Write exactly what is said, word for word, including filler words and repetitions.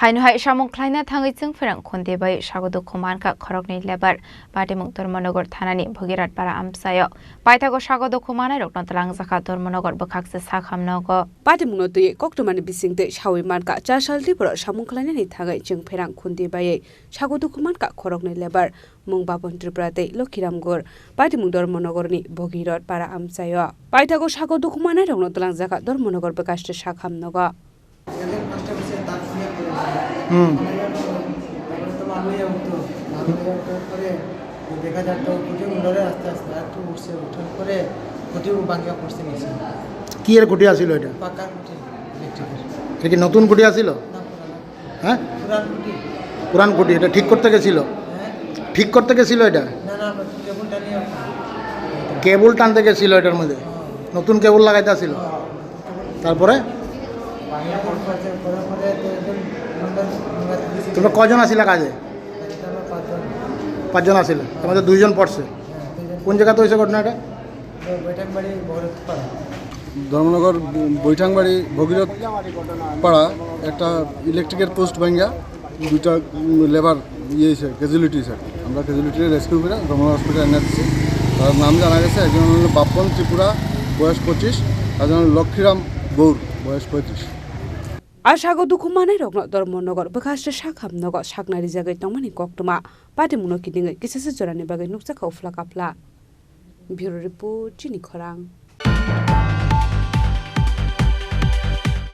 Haino hai samung khlaina thangwi chwng pherang khundi bai sago dukhu mankha khoroknwi lebar. Patimung Dharmanagar thanani Bhogirath para amchaio. Paithago sago dukhu manairokno twlangjakha Dharmanagar bwkhakse sakham nogo. Patimungno twiwi koktwmani bisingtwi sawi mankha, char sal Tripura samung khlainani thangwi chwng pherang khundi baiwi sago dukhu mankha khoroknwi lebar. Mung Bapon Tripura tei Lokhiram Gur. Patimung Dharmanagarni Bhogirath para amchaio. Paithago sago dukhu manairokno twlangjakha Dharmanagar bwkhakse sakham nogo. হুম। তারপরে তো মানুষ উঠতো, মানুষ উঠার পরে দেখা যার তো খুঁটি উঠে আস্তে আস্তে আর একটু উঠছে, উঠার পরে খুঁটি ভাঙিয়া পড়ছে নিচে। কি এর খুঁটি আছিল এটা? পাকার খুঁটি, ইলেকট্রিকের। এটা কি নতুন খুঁটি আছিল? না, পুরানো। হ্যাঁ? পুরান খুঁটি। পুরান খুঁটি, এটা ঠিক করতে গেছিল? হ্যাঁ? ঠিক করতে গেছিল এটা? না, না, আমরা কেবল টানিয়ে। কেবল টানতে গেছিল এটার মধ্যে? হ্যাঁ। নতুন কেবল লাগাইতে আছিল? হ্যাঁ। তারপরে? তোমরা কয়জন আছিলা কাজে? পাঁচজন আছিলা, তার মধ্যে দুইজন পড়ছে। কোন জায়গাতে হয়েছে ঘটনাটা? ধর্মনগর বৈঠাংবাড়ি ভগীরথ পাড়া একটা ইলেকট্রিকের পোস্ট ভাঙ্গা দুইটা লেবার ইয়ে হয়েছে, ক্যাজুয়ালিটি হয়েছে। আমরা ক্যাজুয়ালিটি রেস্কিউ করে ধর্মনগর হসপিটাল এনে দিচ্ছি। তার নাম জানা গেছে, একজন হলো বাপ্পন ত্রিপুরা, বয়স পঁচিশ, একজন হলো লক্ষ্মীরাম গৌর, বয়স পঁয়ত্রিশ। A sago dukhu manairokno Dharmanagar bwkhakse sakham nogo sakna rijagwi tongmani koktwma patimungno kidingwi kisasa jorani bagwi nukjakha uphla kaphla. Bureau Report, Chini Khorang.